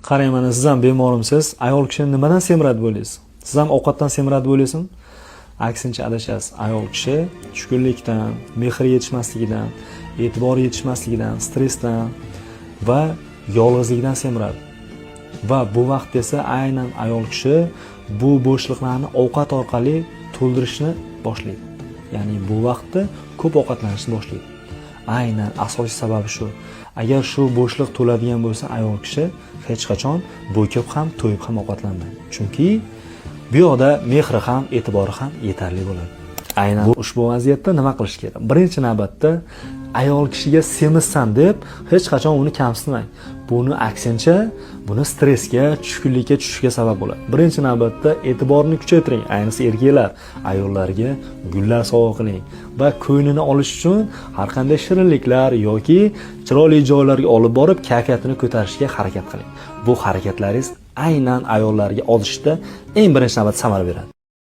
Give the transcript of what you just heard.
Qarang, mana siz ham bemormisiz? Ayol kishi nimadan semiradi deb o'ylaysiz? Siz ham ovqatdan semiradi deb o'ylaysizmi? Aksincha, adashasiz. Ayol kishi tushkunlikdan, mehr yetishmasligidan, e'tibor yetishmasligidan, stressdan va yolg'izlikdan semiradi. Va bu vaqt esa aynan ayol kishi bu bo'shliqlarni ovqat orqali to'ldirishni boshlaydi. Ya'ni bu vaqtda ko'p ovqatlanishni boshlaydi. Aynan asosiy sababi shu. Agar shu bo'shliq to'ladigan bo'lsa, ayol kishi hech qachon bo'kib ham, to'yib ham ovqatlanmaydi. Chunki bu yoqda mehri ham, e'tibori ham yetarli bo'ladi. Aynan ushbu vaziyatda nima qilish kerak? Birinchi navbatda ayol kishiga "Semizsan" deb hech qachon uni kamsitmang. Buni aksincha, buni stressga, tushkunlikka tushishiga sabab bo'ladi. Birinchi navbatda e'tiborni kuchaytiring. Ayniqsa erkaklar ayollarga gullar sovg'a qiling va ko'nglini olish uchun har qanday shirinliklar yoki chiroyli joylarga olib borib, kayfiyatini ko'tarishga harakat qiling. Bu harakatlaringiz aynan ayollarga ozishda eng birinchi navbatda samara beradi.